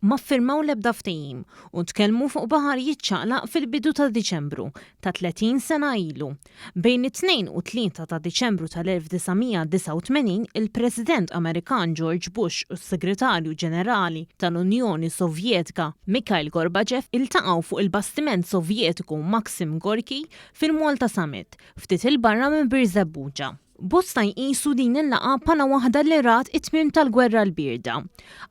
ma ffirmaw l-ebda ftehim u tkellmu fuq baħar jiċċaqlaq fil-bidu ta' Diċembru ta' 30 sena ilu. Bejn it-Tnejn u t-Tlieta ta' Diċembru tal-1989 il-President Amerikan George Bush u s-Segretarju Ġenerali tal-Unjoni Sovjetika Mikhail Gorbachev iltaqgħu fuq il-bastiment Sovjetiku Maxim Gorky fil-Malta Summit, ftit 'il barra minn Birżebbuġa. Bosta jqisu din il-laqgħa bħala waħda li rat it-tmiem tal-Gwerra l-Bierda,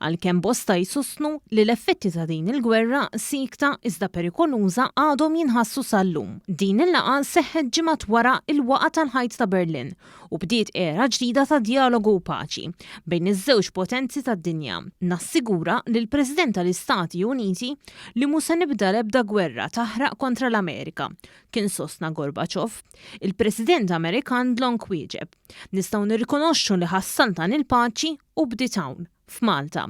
għalkemm bosta jsostnu li l-effetti ta' din il-gwerra siekta iżda perikoluża għadhom jinħassu sal-lum. Din il-laqgħa seħħet ġimgħat wara l-waqgħa tal-Ħajt ta' Berlin u bdiet era ġdida ta' djalogu u paċi bejn iż-żewġ potenzi tad-dinja. Nassigura lill-President tal-Istati Uniti li mhu se nibda l-ebda gwerra taħraq kontra l-Amerika, kien sostna Gorbachev. Il-President Amerikan dlonk wieġeb, Nistgħu nirrikonoxxu li ħassaltan il-paċi u bdiet hawn, f'Malta.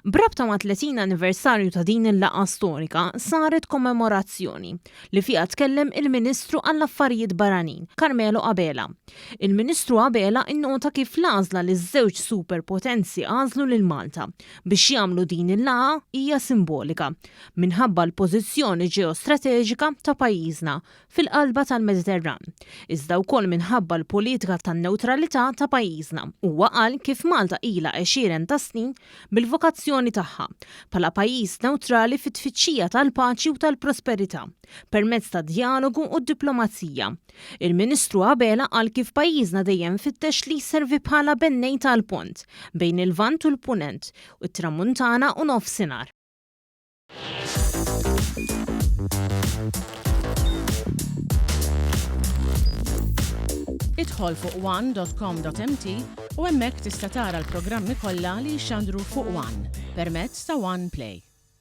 B'rabta mat-30 anniversarju ta' din il-laqgħa storika saret kommemorazzjoni li fiha tkellem il-Ministru għall-Affarijiet Barranin, Carmelo Abela. Il-Ministru Abela innota kif l-għażla li ż-żewġ superpotenzi għażlu lil Malta biex jagħmlu din il-laqgħa hija simbolika minħabba l-pożizzjoni ġeostrateġika ta' pajjiżna fil-qalba tal-Mediterran, iżda wkoll minħabba l-politika tan-newtralità ta' pajjiżna. Huwa qal kif Malta ilha għexieren ta' snin bil-vokazzjoni tagħha bħala pajjiż newtrali fit-tfittxija tal-paċi u tal-prosperità permezz tad-djalogu u d-diplomazija. Il-Ministru Abela qal kif pajjiżna dejjem fittex li jservi bħala bennej tal-pont bejn il-Lvant u l-Punent, it-Tramuntana u Nofsinhar. Idħol fuq one.com.mt u hemmhekk tista' tara l-programmi kollha li jixxandru fuq One permezz ta' One Play.